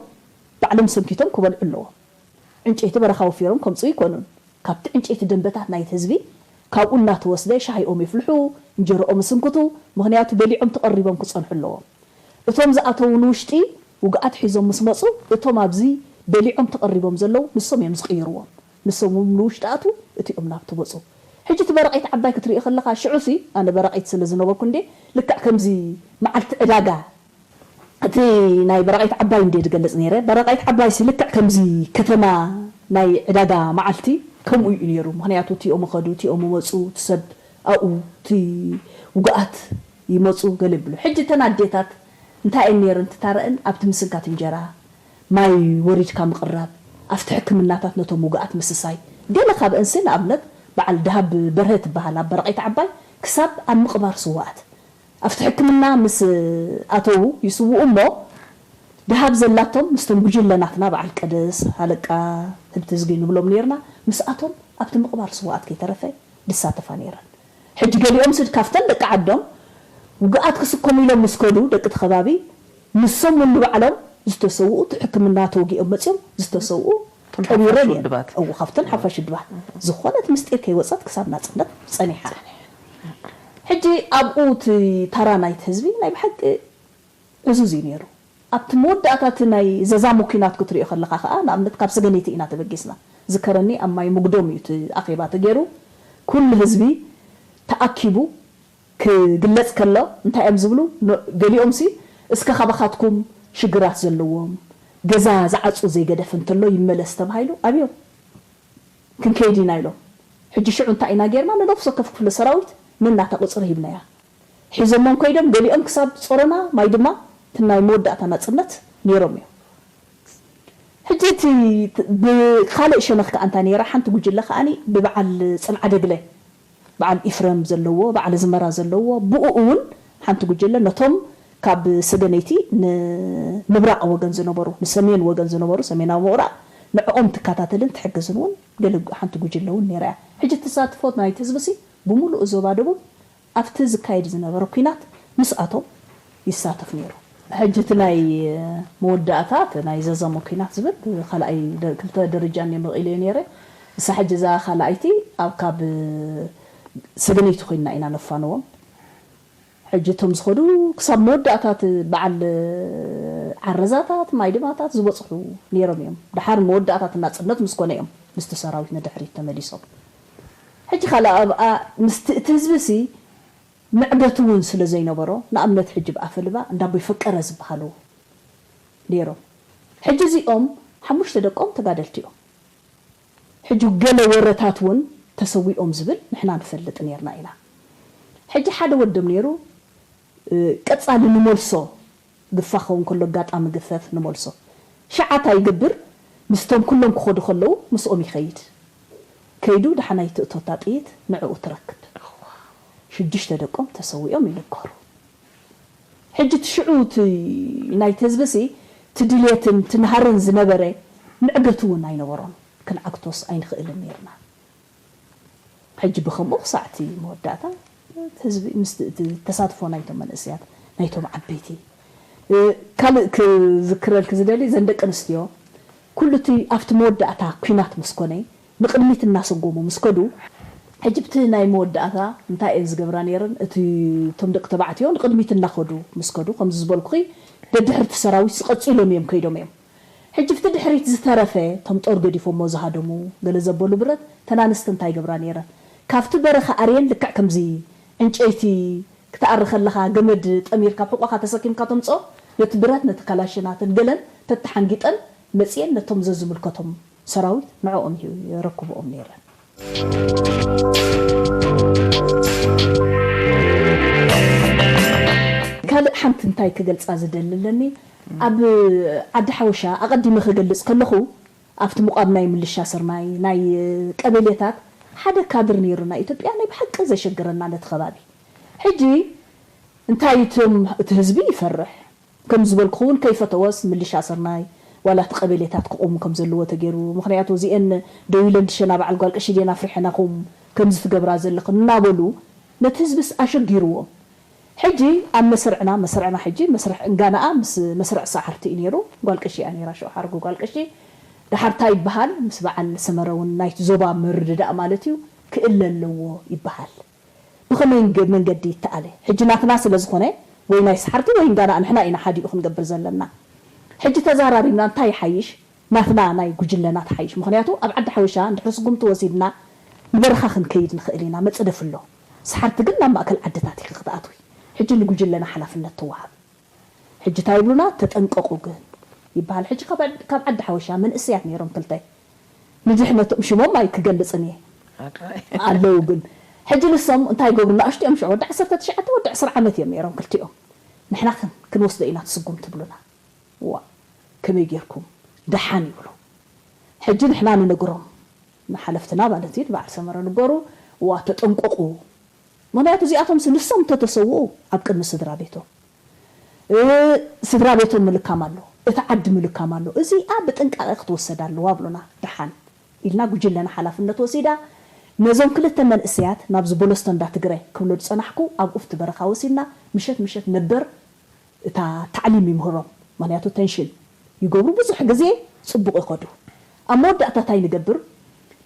ባዕሎም ሰንኪቶም ክበልዑ ኣለዎም። ዕንጨይቲ በረኻ ወፊሮም ከምጽኡ ኣይኮኑን። ካብቲ ዕንጨይቲ ደንበታት ናይቲ ህዝቢ ካብኡ እናተወስደ ሻሂኦም የፍልሑ፣ እንጀርኦም ይስንክቱ፣ ምኽንያቱ በሊዖም ተቐሪቦም ክጸንሑ ኣለዎም። እቶም ዝኣተዉ ንውሽጢ ውግኣት ሒዞም ምስ መጹ እቶም ኣብዚ በሊዖም ተቐሪቦም ዘለዉ ንሶም እዮም ዝቕይርዎም። ንሶም እውን ንውሽጢ ኣትዉ እቲኦም ናብቲ መጹ። ሕጂ እቲ በረቒት ዓባይ ክትርኢ ከለኻ ሽዑሲ ኣነ በረቒት ስለ ዝነበርኩ እንዴ ልክዕ ከምዚ መዓልቲ ዕዳጋ እቲ ናይ በረቓይት ዓባይ እንደ ዝገልጽ ነይረ። በረቓይት ዓባይ ሲ ልክዕ ከምዚ ከተማ ናይ ዕዳጋ መዓልቲ ከምኡ እዩ ነይሩ። ምኽንያቱ እቲኦም ይኸዱ፣ እቲኦም ይመፁ፣ እቲ ሰብ ኣብኡ፣ እቲ ውጉኣት ይመፁ፣ ገለ ይብሉ። ሕጂ እተን ኣዴታት እንታይ እየን ነይረን ትታረእን? ኣብቲ ምስንካት እንጀራ፣ ማይ ወሪድካ ምቕራብ፣ ኣብቲ ሕክምናታት ነቶም ውጉኣት ምስሳይ። ገለ ካብአንሲ ንኣብነት በዓል ደሃብ በርሀ ትበሃል ኣብ በረቐይት ዓባይ ክሳብ ኣብ ምቕባር ስውኣት ኣብቲ ሕክምና ምስ ኣተዉ ይስውኡ እሞ ደሃብ ዘላቶም ምስቶም ጉጅለ ናትና በዓል ቀደስ፣ ሃለቃ፣ ህብትዝጊ ንብሎም ነይርና። ምስኣቶም ኣብቲ ምቕባር ስውኣት ከይተረፈ ዝሳተፋ ነይረን። ሕጂ ገሊኦም ስድ ካብተን ደቂ ዓዶም ውግኣት ክስከሙ ኢሎም ምስ ከዱ ደቂ እቲ ከባቢ ንሶም እውን ንባዕሎም ዝተሰውኡ እቲ ሕክምና ተወጊኦም መፅዮም ዝተሰውኡ እቶም ቀቢረን ሓፋሽ እየን። ውድባት። እው፣ ካብተን ሓፋሽ ውድባት ዝኾነት ምስጢር ከይወፀት ክሳብ ናፅነት ፀኒሓ። ሕጂ ኣብኡ እቲ ታራ ናይቲ ህዝቢ ናይ ብሓቂ ዕዙዝ እዩ ነይሩ። ኣብቲ መወዳእታ እቲ ናይ ዘዛሙ ኲናት ክትሪኦ ከለኻ ከዓ ንኣብነት ካብ ሰገነይቲ ኢና ተበጊስና። ዝከረኒ ኣብ ማይ ሙግዶም እዩ እቲ ኣኼባ ተገይሩ። ኩሉ ህዝቢ ተኣኪቡ ክግለጽ ከሎ እንታይ እዮም ዝብሉ? ኖ- ገሊኦም ሲ እስከ ካባኻትኩም ሽግራት ዘለዎም ገዛ ዝዓጹ ዘይገደፍ እንተሎ ይመለስ ተባሂሉ ኣብዮም ክንከይድ ኢና ኢሎም። ሕጂ ሽዑ እንታይ ኢና ጌርና? ንነፍሲ ወከፍ ክፍለ ሰራዊት ነናታ ቁጽሪ ሂብናያ። ሒዞሞም ከይዶም ገሊኦም ክሳብ ጾሮና ማይ ድማ እቲ ናይ መወዳእታ ናጽነት ነይሮም እዮም። ሕጂ እቲ ት- ብኻልእ ሸነኽ ከኣ እንታይ ነይራ ሓንቲ ጉጅለ ከኣ ብበዓል ጽንዓ ደግለ በዓል ኢፍረም ዘለዎ በዓል ዝመራ ዘለዎ ብኡ እውን ሓንቲ ጉጅለ ነቶም ካብ ሰገነይቲ ንምብራቕ ወገን ዝነበሩ ንሰሜን ወገን ዝነበሩ ሰሜናዊ ምብራቕ ንዕኦም ትከታተልን ትሕግዝን እውን ገለ ሓንቲ ጉጅለ እውን ነይራ እያ። ሕጂ ተሳትፎ ናይቲ ህዝቢ ሲ ብምሉእ ዞባ ደቡብ ኣብቲ ዝካየድ ዝነበረ ኲናት ምስኣቶም ይሳተፍ ነይሩ። ሕጂ እቲ ናይ መወዳእታ እቲ ናይ ዘዘሞ ኲናት ዝብል ካልኣይ ደ- ክልተ ደረጃ እኒኦ መቒለዮ ነይረ። እሳ ሕጂ እዛ ካልኣይቲ ኣብ ካብ ሰገነይቲ ኮይንና ኢና ነፋነዎም። ሕጂ እቶም ዝኸዱ ክሳብ መወዳእታ እቲ በዓል ዓረዛታት ማይድማታት ዝበፅሑ ነይሮም እዮም። ድሓር መወዳእታ እቲ ናፅነት ምስ ኮነ እዮም ምስቲ ሰራዊት ንድሕሪት ተመሊሶም። ሕጂ ካልኣ ኣብኣ ምስቲ እቲ ህዝቢ ሲ መዕገቲ እውን ስለ ዘይነበሮ ንኣብነት ሕጂ ብኣፈልባ እንዳቦይ ፈቀረ ዝበሃሉ ነይሮም። ሕጂ እዚኦም ሓሙሽተ ደቆም ተጋደልቲ እዮም። ሕጂ ገለ ወረታት እውን ተሰዊኦም ዝብል ንሕና ንፈልጥ ነይርና ኢና። ሕጂ ሓደ ወዶም ነይሩ ቀጻሊ ንመልሶ ግፋ ክኸውን ከሎ ኣጋጣሚ ግፈፍ ንመልሶ ሸዓታ ይገብር ምስቶም ኩሎም ክኸዱ ከለዉ ምስኦም ይኸይድ ከይዱ ደሓናይ ትእቶታ ጥይት ንዕኡ ትረክብ ሽዱሽተ ደቆም ተሰዊኦም ይንገሩ ሕጂ እቲ ሽዑ እቲ ናይቲ ህዝቢ ሲ እቲ ድልየትን እቲ ናህርን ዝነበረ ንዕገቱ እውን ኣይነበሮን ክንዓግቶስ ኣይንኽእልን ነይርና ሕጂ ብኸምኡ ክሳዕ እቲ መወዳእታ እቲ ህዝቢ ምስቲ እቲ ተሳትፎ ናይቶም መንእሰያት ናይቶም ዓበይቲ ካልእ ክዝክረልኪ ዝደሊ ዘን ደቂ ኣንስትዮ ኩሉ እቲ ኣብቲ መወዳእታ ኲናት ምስ ኮነ ንቕድሚት እናሰጎሙ ምስ ከዱ ሕጂ ብቲ ናይ መወዳእታ እንታይ እየን ዝገብራ ነይረን እቲ እቶም ደቂ ተባዕትዮ ንቕድሚት እናኸዱ ምስ ከዱ ከምዚ ዝበልኩኺ ደድሕርቲ ሰራዊት ዝቐፂሎም እዮም ከይዶም እዮም ሕጂ ብቲ ድሕሪት ዝተረፈ እቶም ጦር ገዲፎሞ ዝሃደሙ ገለ ዘበሉ ብረት ተናንስቲ እንታይ ይገብራ ነይረን ካብቲ በረኻ ኣርየን ልክዕ ከምዚ ዕንጨይቲ ክትኣሪ ከለኻ ገመድ ጠሚርካ ኣብ ሕቆኻ ተሰኪምካ ተምፅኦ ነቲ ብረት ነቲ ካላሽናትን ገለን ተተሓንጊጠን መፅየን ነቶም ዘዝምልከቶም ሰራዊት ንዕኦም እዩ የረክብኦም ነይረን። ካልእ ሓንቲ እንታይ ክገልፃ ዝደሊ ኣለኒ ኣብ ዓዲ ሓወሻ ኣቐዲመ ክገልፅ ከለኹ ኣብቲ ምቋም ናይ ምልሻ ስርናይ ናይ ቀበሌታት ሓደ ካድር ነይሩ ናይ ኢትዮጵያ ናይ ብሓቂ ዘሸግረና ነቲ ከባቢ ሕጂ እንታይ እቲ ህዝቢ ይፈርሕ ከም ዝበልኩ እውን ከይፈተወስ ምልሻ ስርናይ ዋላ እቲ ቀበሌታት ክቆሙ ከም ዘለዎ ተገይሩ ምክንያቱ እዚኤን ደው ኢለን ድሸና በዓል ጓል ቀሺ ዴና ኣፍሪሐናኹም ከምዚ ትገብራ ዘለኽን እናበሉ ነቲ ህዝብስ ኣሸጊርዎም ሕጂ ኣብ መስርዕና መስርዕና ሕጂ መስርዕ እንጋናኣ ምስ መስርዕ ሰዓርቲ እዩ ነይሩ ጓል ቀሺ እያ ነይራ ሽዑ ሓርጉ ጓል ቀሺ ደሓር ታይ ይበሃል ምስ በዓል ሰመረ እውን ናይቲ ዞባ ምርድዳእ ማለት እዩ ክእለ ኣለዎ ይበሃል ብኸመይ መንገዲ ይተኣለ ሕጂ ናትና ስለ ዝኾነ ወይ ናይ ሰሓርቲ ወይ እንጋና ንሕና ኢና ሓዲኡ ክንገብር ዘለና ሕጂ ተዛራሪብና እንታይ ይሓይሽ ናትና ናይ ጉጅለና ትሓይሽ ምኽንያቱ ኣብ ዓዲ ሓበሻ እንድሕር ስጉምቲ ወሲድና ንበረኻ ክንከይድ ንኽእል ኢና መፅደፊ ኣሎ ሰሓርቲ ግን ናብ ማእከል ዓድታት ኢኺ ክትኣትዊ ሕጂ ንጉጅለና ሓላፍነት ትወሃብ ሕጂ እንታይ ይብሉና ተጠንቀቑ ግን ይበሃል ሕጂ ካብ ዓዲ ሓበሻ መንእሰያት ነይሮም ክልተ ንድሕነቶም ሽሞም ኣይክገልጽን እየ ኣለዉ። ግን ሕጂ ንሶም እንታይ ይገብሩ? ንኣሽቱ እዮም ሽዑ፣ ወዲ ዓሰርተ ትሽዓተ ወዲ ዕስራ ዓመት እዮም ነይሮም ክልቲኦም። ንሕና ክን- ክንወስዶ ኢና ትስጉም ትብሉና። ዋ፣ ከመይ ጌርኩም ደሓን ይብሉ። ሕጂ ንሕና ንነግሮም፣ ንሓለፍትና ማለት እዩ፣ ንበዓል ሰመረ ንገሩ። ዋ፣ ተጠንቀቑ። ምኽንያቱ እዚኣቶም ንሶም እንተተሰውኡ ኣብ ቅድሚ ስድራ ቤቶም፣ እ፣ ስድራ ቤቶም ምልካም ኣሎ፣ እቲ ዓዲ ምልካም ኣሎ። እዚኣ ብጥንቃቐ ክትወሰድ ኣለዋ ብሉና። ደሓን ኢልና ጉጅለና ሓላፍነት ወሲዳ፣ ነዞም ክልተ መንእሰያት ናብዚ ቦለስቶ እንዳ ትግረ ክብሎ ዝጸናሕኩ ኣብኡ ኣብቲ በረኻ ወሲድና ምሸት ምሸት ነበር እታ ታዕሊም ይምህሮም። ምኽንያቱ ተንሽን ይገብሩ፣ ብዙሕ ግዜ ጽቡቕ ይኸዱ። ኣብ መወዳእታ እንታይ ንገብር?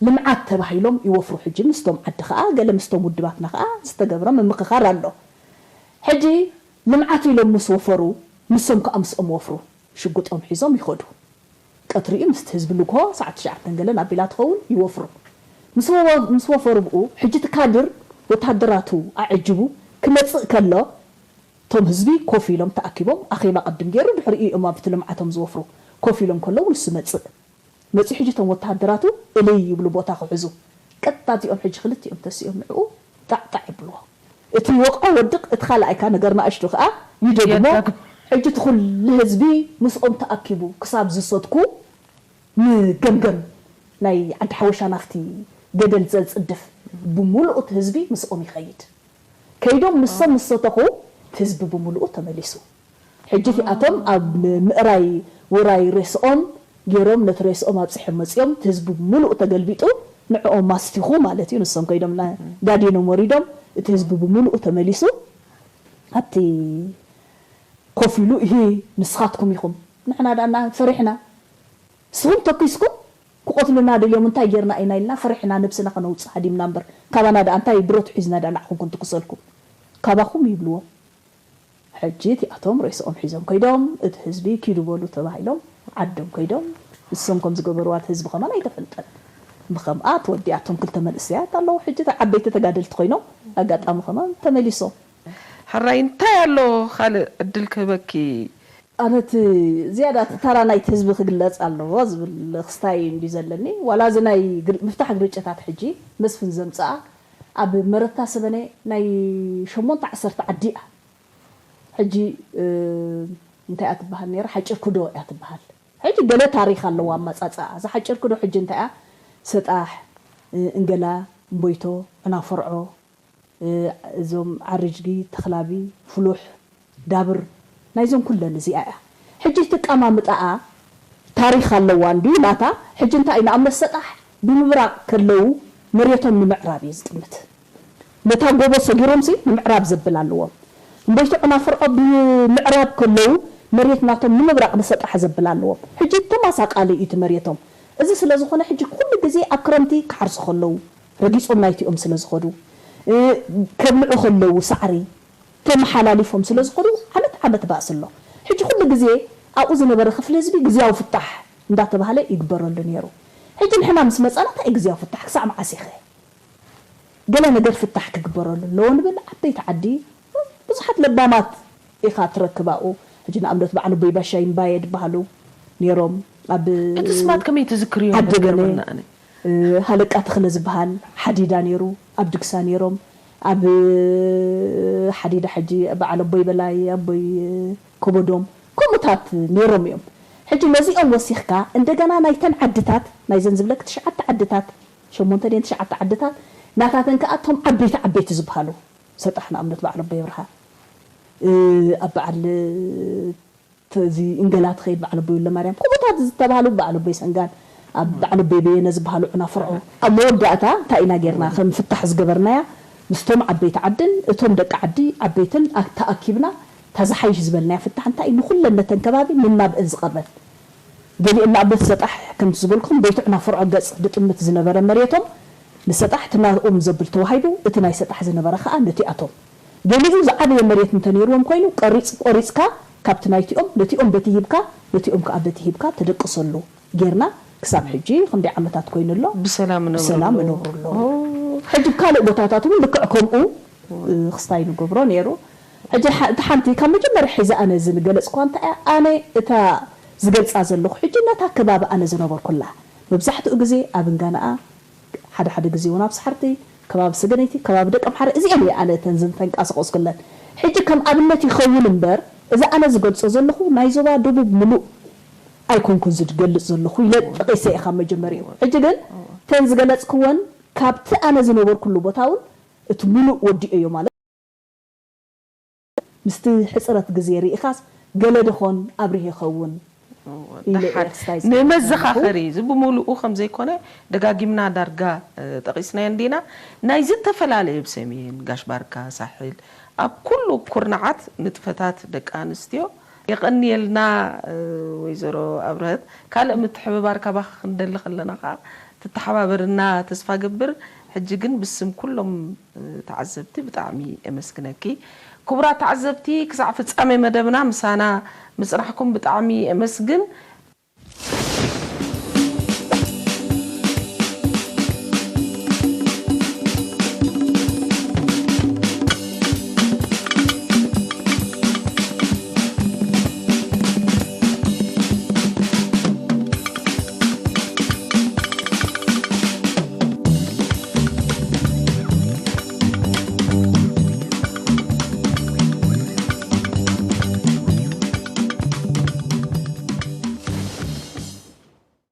ልምዓት ተባሂሎም ይወፍሩ። ሕጂ ምስቶም ዓዲ ከኣ፣ ገለ ምስቶም ውድባትና ከኣ ዝተገብረ ምምኽኻር ኣሎ። ሕጂ ልምዓት ኢሎም ምስ ወፈሩ፣ ንሶም ከኣ ምስኦም ወፍሩ። ሽጉጦም ሒዞም ይኸዱ። ቀትሪኡ ምስቲ ህዝቢ ንግሆ ሰዓት ትሽዓተን ገለን ኣቢላ ትኸውን ይወፍሩ። ምስ ወ- ምስ ወፈሩ ብኡ፣ ሕጂ እቲ ካድር ወተሃደራቱ ኣዐጅቡ ክመጽእ ከሎ፣ እቶም ህዝቢ ኮፍ ኢሎም ተኣኪቦም፣ ኣኼባ ቅድም ገይሩ፣ ድሕሪኡ እዮም ኣብቲ ልምዓቶም ዝወፍሩ። ኮፍ ኢሎም ከለዉ ንሱ መጽእ። መጺኡ ሕጂ እቶም ወተሃደራቱ እልይ ይብሉ ቦታ ክሕዙ። ቀጥታ እዚኦም ሕጂ ክልቲኦም ተሲኦም ንዕኡ ጣዕጣዕ ይብልዎ። እቲ ይወቕዖ ወድቕ፣ እቲ ካልኣይ ከኣ ነገር ንኣሽቱ ከኣ ይደግሞ። የዳግም። ሕጂ እቲ ኩሉ ህዝቢ ምስኦም ተኣኪቡ ክሳብ ዝሰትኩ ንገምገም ናይ ዓዲ ሓወሻ ናፍቲ ገደል ዘጽድፍ ብምሉኡ እቲ ህዝቢ ምስኦም ይኸይድ። ከይዶም ንሶም ምስ ሰተኹ እቲ ህዝቢ ብምሉኡ ተመሊሱ። ሕጂ እቲኣቶም ኣብ ምእራይ ውራይ ሬስኦም ገይሮም ነቲ ሬስኦም ኣብጺሖም መጺኦም እቲ ህዝቢ ብምሉኡ ተገልቢጡ ንዕኦም ኣስቲኹ ማለት እዩ። ንሶም ከይዶም ና- ጋዲኖም ወሪዶም እቲ ህዝቢ ብምሉኡ ተመሊሱ ኣብቲ ኮፍ ኢሉ፣ "እሂ ንስኻትኩም ኢኹም፣ ንሕና ደኣ እና ፈሪሕና፣ ንስኹም ተኲስኩም ክቐትሉና ደልዮም እንታይ ጌርና ኢና?" ኢልና ፈሪሕና፣ ነብስና ከነውጽእ ሃዲምና እምበር፣ ካባና ደኣ እንታይ ብረት ሒዝና ደኣ ንዓኹም ክንትኩሰልኩም? ካባኹም ይብልዎም። ሕጂ እቲኣቶም ርእስኦም ሒዞም ከይዶም፣ እቲ ህዝቢ ኪዱ በሉ ተባሂሎም ዓዶም ከይዶም፣ ንሶም ከም ዝገበርዋ እቲ ህዝቢ ከማን ኣይተፈልጠን። ብኸምኣ ተወዲኣ። እቶም ክልተ መንእሰያት ኣለዉ፣ ሕጂ ተ- ዓበይቲ ተጋደልቲ ኮይኖም፣ ኣጋጣሚ ከማን ተመሊሶም። ሕራይ እንታይ ኣሎ ካልእ ዕድል ክህበኪ? ኣነ እቲ ዝያዳ እቲ ታራ ናይቲ ህዝቢ ክግለጽ ኣለዎ ዝብል ክስታይ እንድዩ ዘለኒ። ዋላ እዚ ናይ ግር- ምፍታሕ ግርጭታት ሕጂ መስፍን ዘምጽኣ ኣብ መረታ ሰበነ ናይ ሸሞንተ ዓሰርተ ዓዲ እያ። ሕጂ፣ እ፣ እንታይ እያ ትበሃል ነይራ? ሓጭር ኩዶ እያ ትበሃል። ሕጂ ገለ ታሪኽ ኣለዋ ኣመጻጽኣ። እዛ ሓጭር ኩዶ ሕጂ እንታይ እያ? ሰጣሕ፣ እ፣ እንገላ፣ እምቦይቶ፣ ዕናፍርዖ፣ እ፣ እዞም ዓርጅጊ፣ ተኽላቢ፣ ፍሉሕ፣ ዳብር፣ ናይዞም ኩለን እዚኣ እያ። ሕጂ እቲ ኣቀማምጣኣ ታሪኽ ኣለዋ እንድዩ ናታ። ሕጂ እንታይ እዩ? ንኣብነት ሰጣሕ ብምብራቕ ከለዉ መሬቶም ንምዕራብ እዩ ዝጥምት። ነታ ጎቦ ሰጊሮምሲ ንምዕራብ ዘብል ኣለዎም። እምቦይቶ ዕናፍርዖ ብምዕራብ ከለዉ መሬት ናቶም ንምብራቕ ንሰጣሕ ዘብል ኣለዎም። ሕጂ ተመሳቃሊ እዩ እቲ መሬቶም። እዚ ስለ ዝኾነ ሕጂ ኩሉ ግዜ ኣብ ክረምቲ ክሓርሱ ከለዉ ረጊጾም ናይቲኦም ስለ ዝኸዱ፣ እ፣ ከብልዑ ከለዉ ሳዕሪ ተመሓላሊፎም ስለ ዝኸዱ ዓመት ዓመት ባእሲ ኣሎ። ሕጂ ኩሉ ግዜ ኣብኡ ዝነበረ ክፍሊ ህዝቢ ግዝያዊ ፍታሕ እንዳተባህለ ይግበረሉ ነይሩ። ሕጂ ንሕና ምስ መጻና እንታይ እዩ ግዝያዊ ፍታሕ? ክሳዕ መዓስ ኢኸ? ገለ ነገር ፍታሕ ክግበረሉ ኣለዎ ንብል። ዓበይቲ ዓዲ ብዙሓት ለባማት ኢኻ ትረክብ ኣብኡ። ሕጂ ንኣብነት በዓል ኣቦይ ባሻይ እምባየ ዝበሃሉ ነይሮም። ኣብ እቲ ስማት ከመይ ትዝክርዮ? ዓዲ ገነ፣ ይገርመና ኣነ። እ፣ ሃለቃ ተኽለ ዝበሃል ሓዲዳ ነይሩ፣ ኣብ ድግሳ ነይሮም። ኣብ ሓዲዳ ሕጂ በዓል ኣቦይ በላይ፣ ኣቦይ ከበዶም፣ ከምኡታት ነይሮም እዮም። ሕጂ ነዚኦም ወሲኽካ እንደገና ናይተን ዓድታት፣ ናይዘን ዝብለክ ትሽዓተ ዓድታት፣ ሸሞንተ ድየን ትሽዓተ ዓድታት፣ ናታተን ከኣ እቶም ዓበይቲ ዓበይቲ ዝበሃሉ፣ ሰጣሕ ንኣብነት በዓል ኣቦይ ኣብርሃ፣ እ፣ ኣብ በዓል እቲ እዚ እንገላ ትኸይድ በዓል ኣቦይ ወልደማርያም፣ ከምኡታት ዝተባህሉ በዓል ኣቦይ ሰንጋን፣ ኣብ በዓል ኣቦይ በየነ ዝበሃሉ ዕናፍርዖ። ኣብ መወዳእታ እንታይ ኢና ጌርና ከም ፍታሕ ዝገበርናያ? ምስቶም ዓበይቲ ዓድን እቶም ደቂ ዓዲ ዓበይትን ኣ- ተኣኪብና፣ እታ ዝሓይሽ ዝበልናያ ፍታሕ እንታይ እዩ? ንኹለን ነተን ከባቢ ንናብአን ዝቐርበን። ገሊአን ንኣብነት ሰጣሕ ከምቲ ዝበልኩም በይትዕ ናፍርዖ ገጽ ድጥምት ዝነበረ መሬቶም ንሰጣሕ እቲ ናኦም ዘብል ተዋሂቡ፣ እቲ ናይ ሰጣሕ ዝነበረ ከኣ ነቲኣቶም። ገሊኡ ዝዓበየ መሬት እንተነይርዎም ኮይኑ፣ ቀሪጽ-፣ ቆሪጽካ ካብቲ ናይቲኦም ነቲኦም በቲ ሂብካ፣ ነቲኦም ከኣ በቲ ሂብካ ተደቅሰሉ ጌርና ክሳብ ሕጂ ክንደይ ዓመታት ኮይኑ ኣሎ? ብሰላም እነብሩ ብሰላም ኣለዉ። እነብሩ ኣለዉ። ኦ። ሕጂ ኣብ ካልእ ቦታታት እውን ልክዕ ከምኡ፣ እ፣ ክስታይ ንገብሮ ነይሩ። ሕጂ ሓ-፣ እቲ ሓንቲ ካብ መጀመርያ ሒዘ ኣነ እዚ ንገለጽኳ እንታይ እያ? ኣነ እታ ዝገልጻ ዘለኹ ሕጂ ነታ ከባቢ ኣነ ዝነበርኩላ፣ መብዛሕትኡ ግዜ ኣብ እንጋንኣ፣ ሓደ ሓደ ግዜ እውን ኣብ ሳሕርቲ፣ ከባቢ ሰገነይቲ፣ ከባቢ ደቀምሓረ፣ እዚኤን እየ ኣነ እተን ዝተንቀሳቐስኩለን። ሕጂ ከም ኣብነት ይኸውን እምበር፣ እዚ ኣነ ዝገልጾ ዘለኹ ናይ ዞባ ደቡብ ምሉእ ኣይኮንኩን ዝገልጽ ዘለኹ ኢለ ጠቒሰ ኢኻ መጀመሪኡ። ሕጂ ግን እተን ዝገለጽክወን ካብቲ ኣነ ዝነበርኩሉ ቦታ እውን እቲ ምሉእ ወዲኦዮ ማለት ምስቲ ሕፅረት ግዜ ርኢኻስ ገለ ደኾን ኣብሪህ ይኸውን ኢለ እየ ክስታይ ዝብል ዘለኹ። ንመዘኻኸሪ እዚ ብምሉኡ ከም ዘይኮነ ደጋጊምና ዳርጋ ጠቒስናዮ እንዲና። ናይ ዝተፈላለየ ብሰሜን፣ ጋሽ ባርካ፣ ሳሕል ኣብ ኩሉ ኩርናዓት ንጥፈታት ደቂ ኣንስትዮ የቐንየልና። ወይዘሮ ኣብረሀት ካልእ ምትሕብባር ካባኺ ክንደሊ ከለና ከዓ ትተሓባበርና ተስፋ ገብር። ሕጂ ግን ብስም ኩሎም ተዓዘብቲ ብጣዕሚ የመስግነኪ። ክቡራት ተዓዘብቲ ክሳዕ ፍጻሜ መደብና ምሳና ምጽናሕኩም ብጣዕሚ የመስግን።